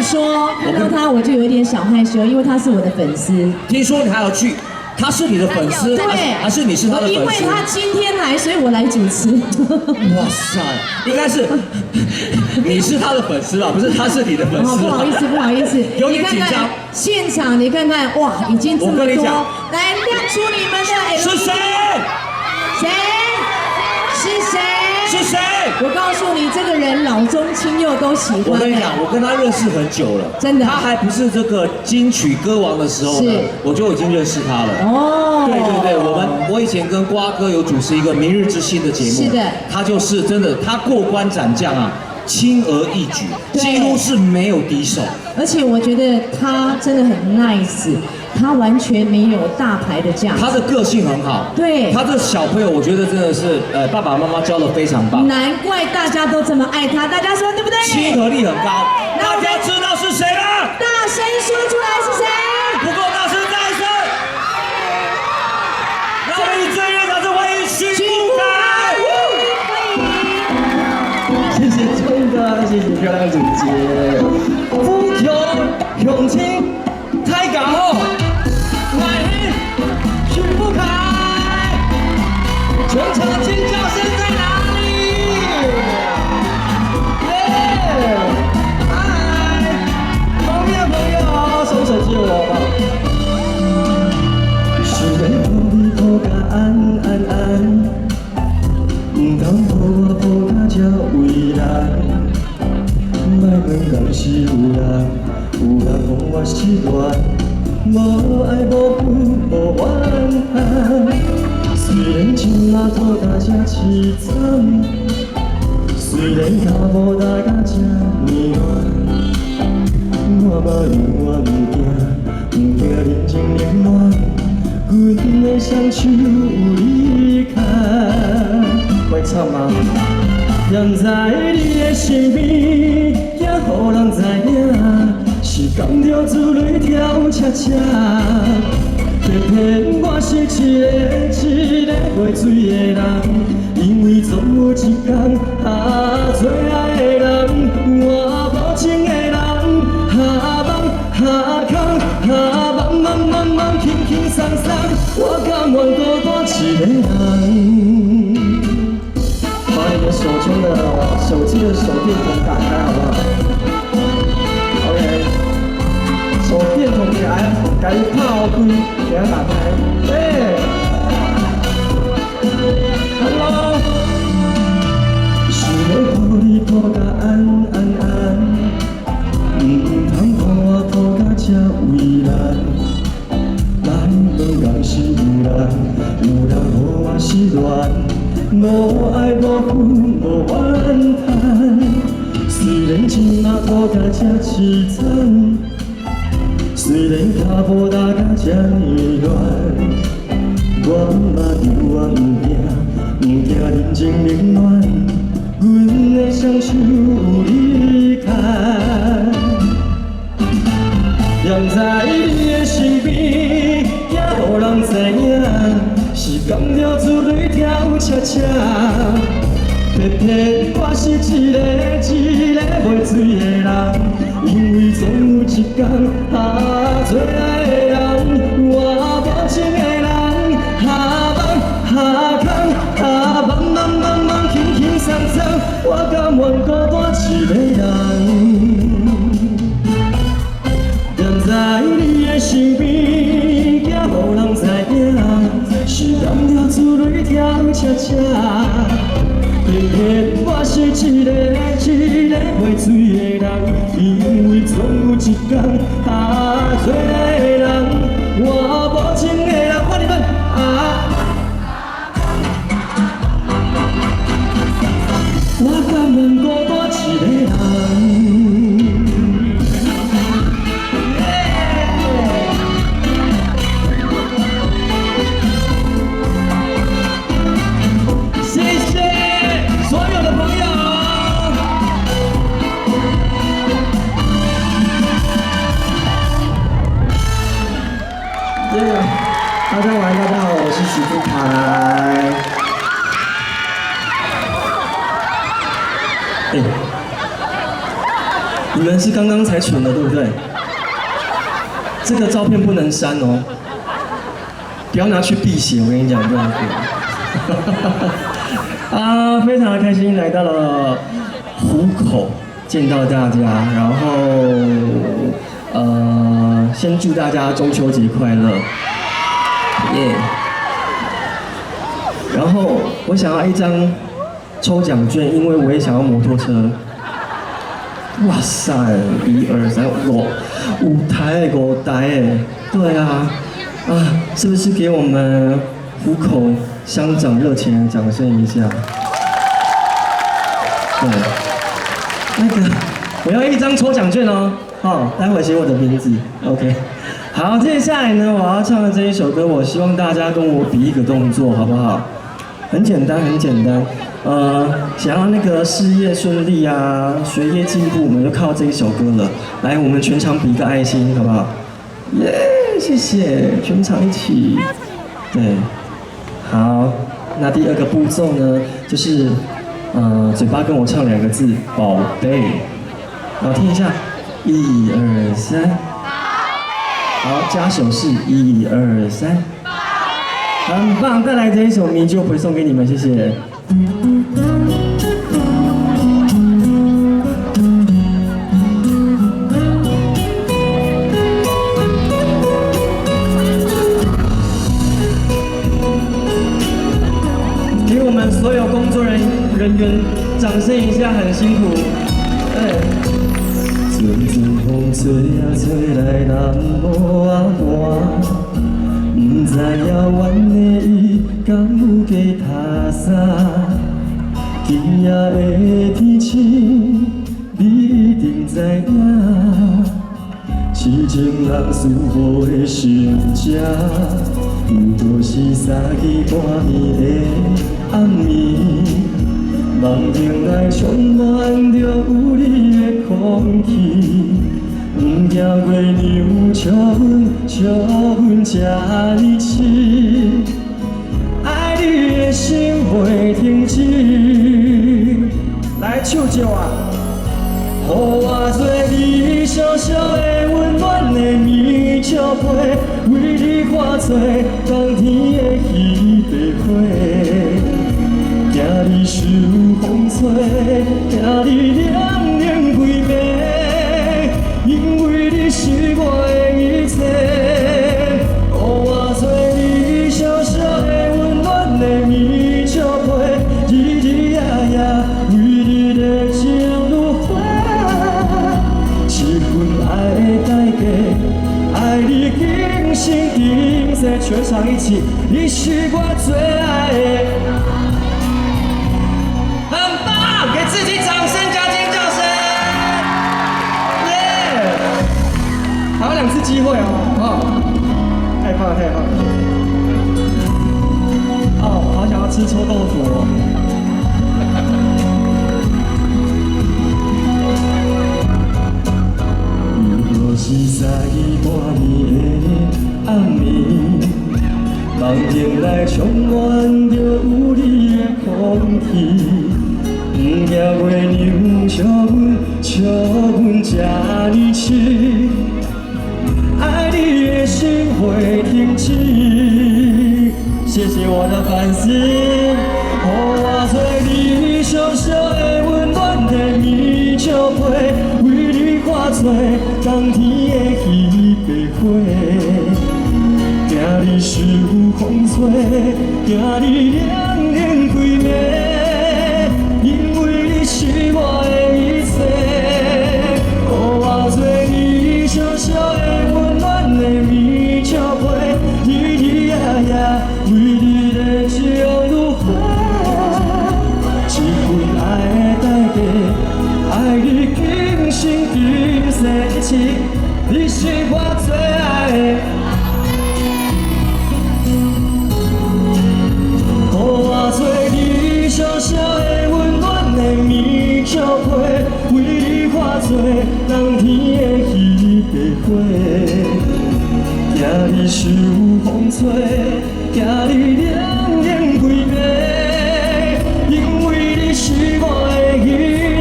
說，看到他我就有一點小害羞，因為他是我的粉絲。聽說你還要去，他是你的粉絲，對，還是你是他的粉絲？因為他今天來，所以我來主持。哇塞，應該是你是他的粉絲吧？不是，他是你的粉絲。不好意思，不好意思，有點緊張。現場你看看，哇，已經這麼多，我跟你講，來亮出你們的 LED。是誰？誰？是誰？是誰？我告訴你，這個人老中青幼都喜歡。我跟你講，我跟他認識很久了，真的。他還不是這個金曲歌王的時候呢，我就已經認識他了。哦。對對對，我以前跟瓜哥有主持一個《明日之星》的節目，他就是真的，他過關斬將啊，輕而易舉，幾乎是沒有敵手。而且我覺得他真的很 nice。他完全沒有大牌的架子，他的個性很好。他的小朋友，我覺得真的是，爸爸媽媽教的非常棒。難怪大家都這麼愛他，大家說對不對？親和力很高，大家知道是誰了？大聲說出來是誰？不夠大聲，再一次。讓我們以最熱烈掌聲歡迎許富凱。歡迎。謝謝聰哥，謝謝漂亮姐姐。富強鄉親，大家好。許富凱，全場尖叫聲在哪裡？耶！嗨，旁邊的朋友，手手借我吧。是欲予你抱甲安安安，毋通予我抱甲這為難。莫問敢是有人，有人予我失戀。無愛無負無怨嘆，雖然這馬討甲這凄慘，雖然跤步踏甲這呢亂，我嘛永遠毋驚，毋驚人情冷暖，阮的雙手有你牽。會唱嗎？踮在你的身邊，驚予人知影。是甘著珠淚跳車車，偏偏我是一個一個袂醉的人，因為總有一天啊，最愛的人，換無情的人，哈茫哈空哈茫茫茫茫輕輕鬆鬆，我甘願孤單一個人。把你們手中的手機的手電筒打開，好不好？OK。手電筒給它拍開，給它打開。哎，Hello。是欲予你抱甲安安安，毋通予我抱甲這為難。莫問敢是有人，有人予我失戀，無愛無負無怨嘆。雖然這馬討甲這凄慘。雖然跤步踏甲這呢亂，我嘛永遠毋驚，毋驚人情冷暖，阮的雙手有你牽。踮在你的身邊，驚予人知影，是甘著珠淚跳車車。偏偏我是一個一個袂醉的人，因為總有一天啊，最愛的人，換無情的人，哈茫哈空哈茫茫茫茫輕輕鬆鬆，我甘願孤單一個人。踮在你的身邊，驚予人知影，是甘著珠淚跳車車。偏偏我是一個一個袂醉的人，因為總有一天啊，最愛的人，換無情的人，歡迎你們啊！我甘願孤單一個人。謝謝所有的朋友。耶，大家晚安，大家好，我是許富凱。欸，你們是剛剛才存的，對不對？這個照片不能刪哦，不要拿去辟邪，我跟你講，這樣子。啊，非常的開心來到了湖口，見到大家，然後先祝大家中秋節快樂，耶！然後我想要一張抽獎券，因為我也想要摩托車。哇塞，一二三，五五台五台哎，對啊，啊，是不是給我們湖口鄉長熱情的掌聲一下？對，那個我要一張抽獎券哦，好，待會寫我的名字，OK。好，接下來呢，我要唱的這一首歌，我希望大家跟我比一個動作，好不好？很簡單，很簡單。想要那個事業順利啊，學業進步，我們就靠這一首歌了。來，我們全場比個愛心，好不好？耶，謝謝，全場一起。對，好，那第二個步驟呢，就是，嘴巴跟我唱兩個字，寶貝。好，聽一下，一二三。好，加手勢，一二三。很棒，帶來這一首《迷酒杯》送給你們，謝謝。給我們所有工作人員掌聲一下，很辛苦。對。陣陣風吹啊吹來南無啊寒，毋知影阮的伊敢有加他啥？今夜的天晴，你一定知影，痴情人思慕的心情，不過是三更半暝的暗暝。夢境內充滿著有你的空氣，毋驚月娘笑阮，笑阮這呢痴，愛你的心袂停止。來唱一啊！予我做你小小的溫暖的棉笑被，為你化做冬天的彼白花。驚你受風吹，驚你冷冷規暝，因為你是我的一切。予我做你小小的溫暖的棉笑被，日日夜夜為你熱情如火。這份愛的代價，愛你今生今世，全場一起，你是我最愛的。很棒，給自己掌聲加尖叫聲，耶！還有兩次機會哦，哦，太棒了，太棒了！哦，好想要吃臭豆腐哦。不過是三更半暝的暗暝，夢境內充滿著有你的空氣。毋驚月娘笑阮，笑阮這呢痴，愛你的心袂停止。謝謝我的粉絲，予我做你小小的溫暖的棉笑被，為你化做冬天的彼白花。驚你受風吹，驚你冷冷規暝。因為你是我的一切，予我做你小小的溫暖的棉笑被，日日夜夜為你熱情如火。這份愛的代價，愛你今生今世一起，你是我最愛的。予我做你小小的溫暖的棉笑被，為你化做冬天的彼白花。驚你受風吹，驚你冷冷規暝，因為你是我的一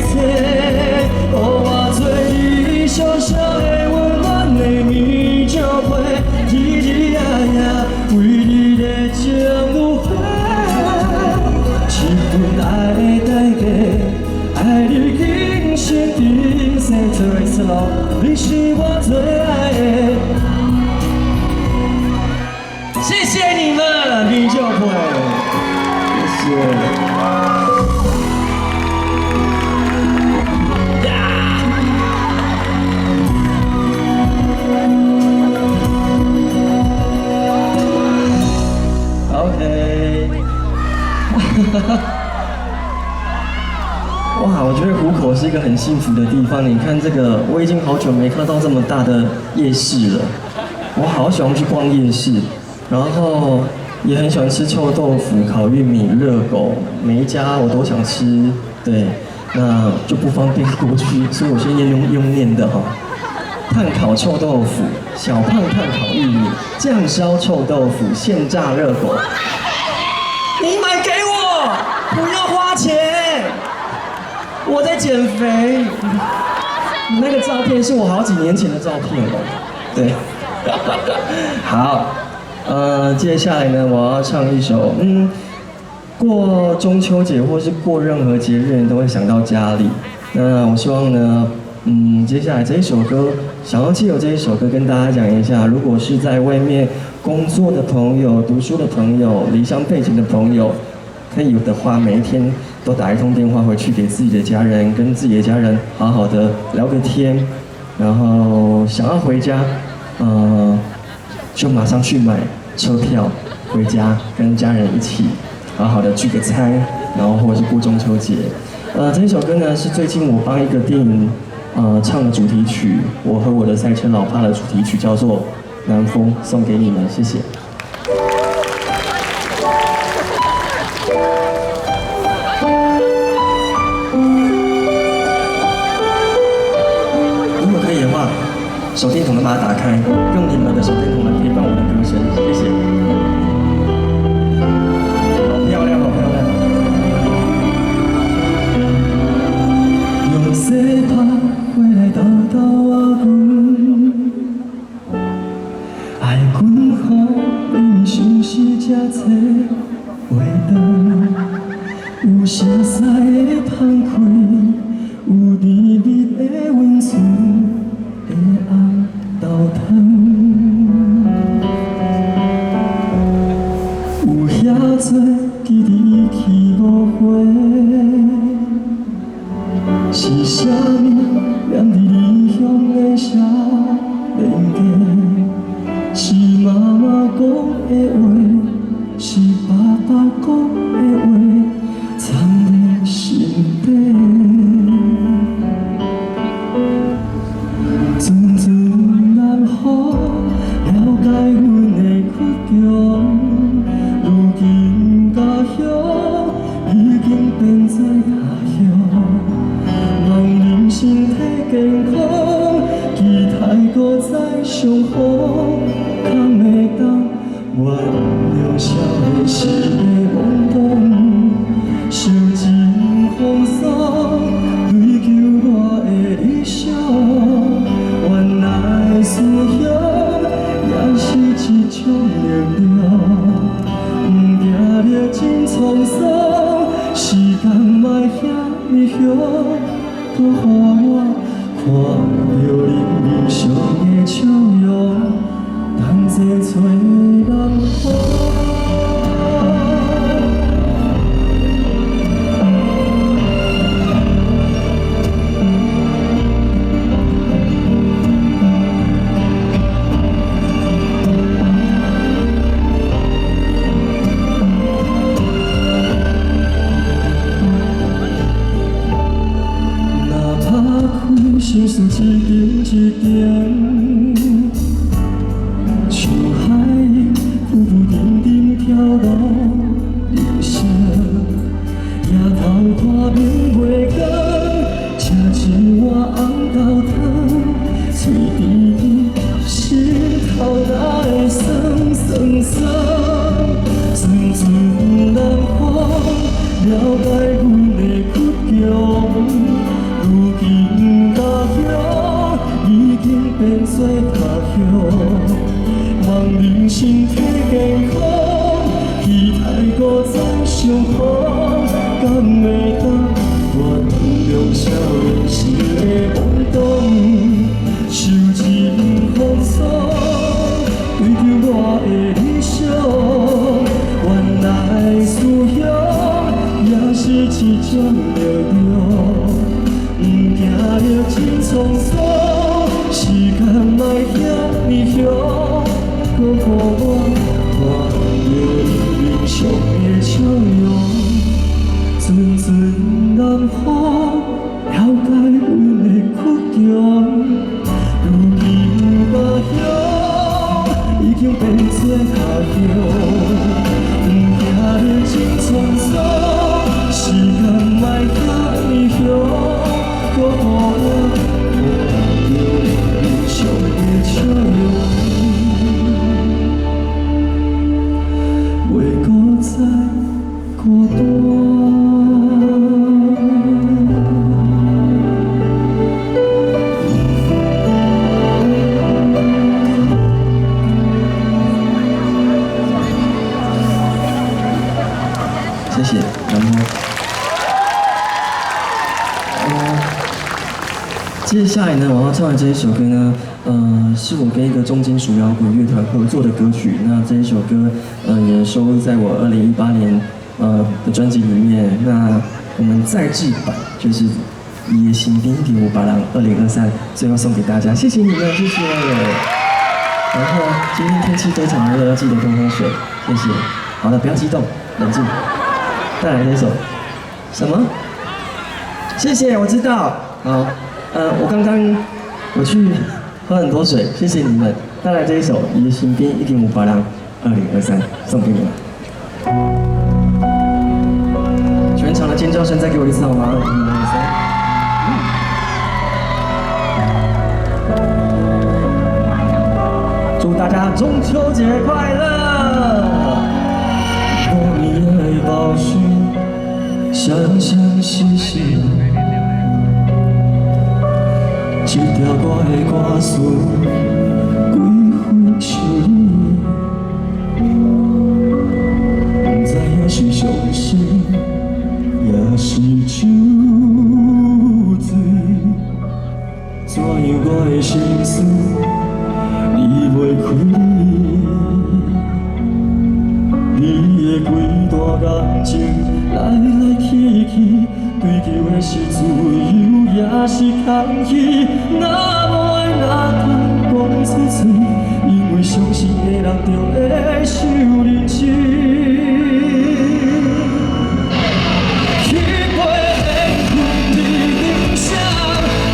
切。予我做你是我最愛的。謝謝你們，啤酒會，謝謝。OK，哇，我覺得湖口是一個很幸福的地方。你看這個，我已經好久沒看到這麼大的夜市了。我好喜歡去逛夜市，然後也很喜歡吃臭豆腐、烤玉米、熱狗，每一家我都想吃。對，那就不方便過去，所以我先用念的哈。炭烤臭豆腐、小胖炭烤玉米、醬燒臭豆腐、現炸熱狗。你買給我，不要花錢，我在減肥。那個照片是我好幾年前的照片了，對。好，接下來呢，我要唱一首，過中秋節或是過任何節日，你都會想到家裡。那我希望呢，接下來這一首歌，想要借由這一首歌跟大家講一下，如果是在外面工作的朋友、讀書的朋友、離鄉背井的朋友，可以的話，每一天都打一通電話回去給自己的家人，跟自己的家人好好的聊個天，然後想要回家，就馬上去買車票回家，跟家人一起好好的聚個餐，然後或者是過中秋節。這一首歌呢是最近我幫一個電影唱的主題曲，我和我的賽車老爸的主題曲叫做《南風》，送給你們，謝謝。如果可以的話，手電筒都把它打開，用你們的手電筒來陪伴我的歌聲，謝謝。好漂亮，好漂亮。用雪拍火來斗斗仔阮，愛阮予你相思才找袂轉，有熟似的芳開，有甜蜜的溫存的紅豆湯，有遐多記憶去無回，是啥物念佇離鄉的少年家？是媽媽講的話，是爸爸講的話，藏在心底。陣陣南風了解阮的倔強，如今家鄉已經變做他鄉。望恁身體健康，期待閣再相逢，敢會當原諒少年時的懵懂，受盡風霜，追求我的理想。原來思鄉也是一種力量，毋驚歷盡滄桑，時間嘛遐呢長，閣予我看著恁面上的笑容，同齊吹南風。若拍開心事一層一層，像海浮浮沉沉飄落人生，抬頭看面袂光，吃一碗紅豆湯，喙甜甜，心頭哪會酸酸酸？陣陣南風了解阮的倔強。如今家鄉已經變做他鄉，望恁身體健康，期待閣再相逢，敢會當原諒少年時的懵懂，受他乡，不惊日子匆匆，时间莫通休，阁予我看著你笑的笑容，袂阁再孤单。谢谢，然后，接下来呢，我要唱的这一首歌呢，是我跟一个重金属摇滚乐团合作的歌曲。那这一首歌，也收录在我2018年的专辑里面。那我们再制版就是《伊的身边一定有别人》2023，最后送给大家，谢谢你们，谢谢。然后今天天气非常热，要记得多喝水，谢谢。好了，不要激动，冷静。再来这首，什么？谢谢，我知道。好，我刚刚我去喝很多水，谢谢你们。带来这一首《伊的身边一定有别人》，2023送给你们。全场的尖叫声再给我一次好吗？一二三。祝大家中秋节快乐！无眠的暴雪，双双淅淅，这条我的歌词，几分像你，不知影是伤心，抑是酒醉，怎样我的心事，你袂开。你的几段感情来来去去，追求的是自由，抑是空虚？若无爱，哪通讲出嘴？因为相信的人，就会受认真。一杯缘分你欣赏，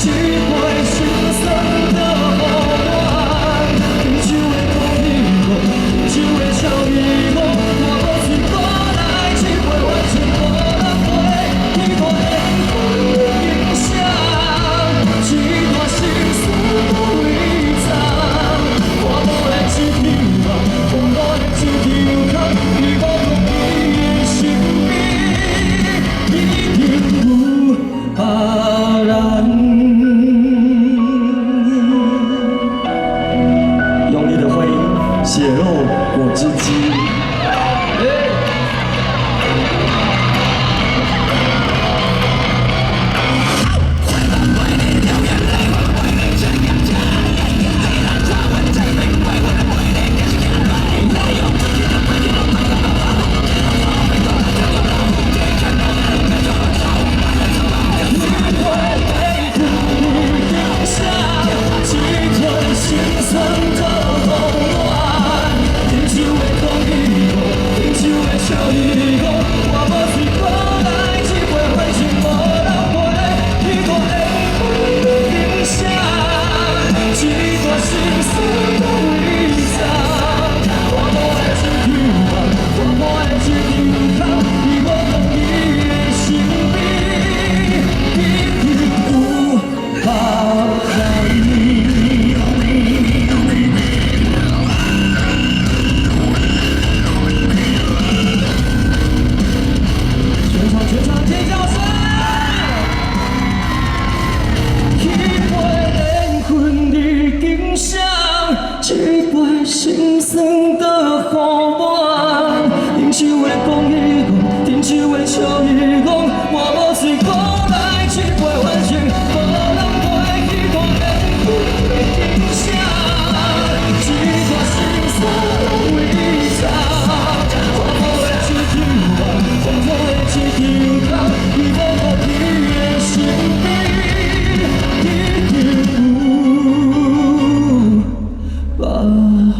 一杯心酸的予我。甜酒的苦味，甜酒的笑意，我无喙无来，这杯完全无人陪。一段缘分你欣赏，一段心事搁为藏。我无爱一场梦，我无爱一场空，你无讲你的身边已经有别人。用力的欢迎血肉果汁机。心酸的予我，饮酒的讲伊讲，饮酒的笑伊讲，我无喙讲来，这杯完全无人陪，彼段缘分你欣赏，这段心酸为藏。我无爱一场梦，我无爱一场空，伊无顾你的身边，已经有别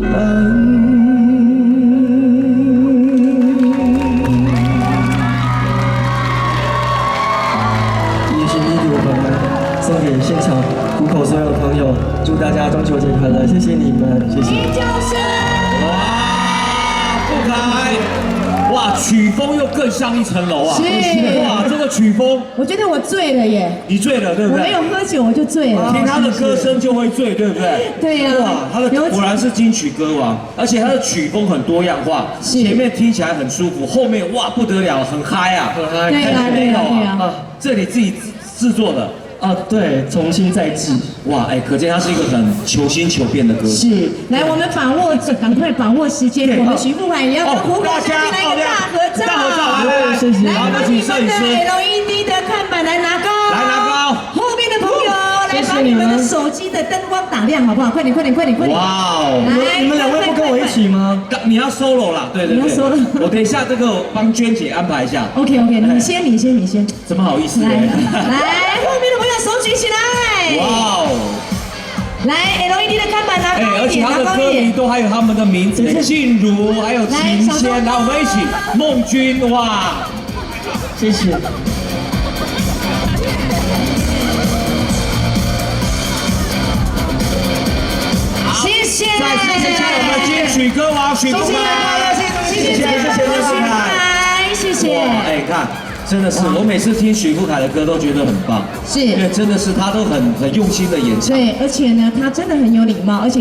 人。也是你给我们送给现场虎口所有朋友，祝大家中秋节快乐！谢谢你们，谢谢。尖叫声！哇！凯。哇，曲风又更上一层楼啊！是。哇，这个曲风，我觉得我醉了耶！你醉了，对不对？我没有喝酒，我就醉了。听他的歌声就会醉，对不对？对呀。哇，他的果然是金曲歌王，而且他的曲风很多样化，前面听起来很舒服，后面哇不得了，很嗨啊，很嗨。对啊。这你自己制作的？啊，对，重新再制。哇，哎，可见他是一个很求新求变的歌手。是，来，我们把握，赶快把握时间，我们许富凯也要跟胡凯将军来一个大合照。大合照，来来，谢谢。来，把你们的 LED 的看板来拿高。来拿高。后面的朋友，来把你们的手机的灯光打亮，好不好？快点，快点，快点，快点。哇哦！来，你们两位不跟我一起吗？你要 solo 啦，对对对。你要 solo。我等一下这个帮娟姐安排一下。 OK OK，你先，你先，你先。怎么好意思？来来，后面的朋友手举起来。哇哦！来，LED 的看板拿高一点，而且他的歌迷都还有他们的名字，静茹，还有秦谦，来我们一起，孟君，哇，谢谢。谢谢，再次谢谢我们金曲歌王许富凯，谢谢谢谢许富凯，谢谢。哎，看。真的是，我每次听许富凯的歌都觉得很棒，是，因为真的是他都很用心的演唱。对，而且呢，他真的很有礼貌，而且。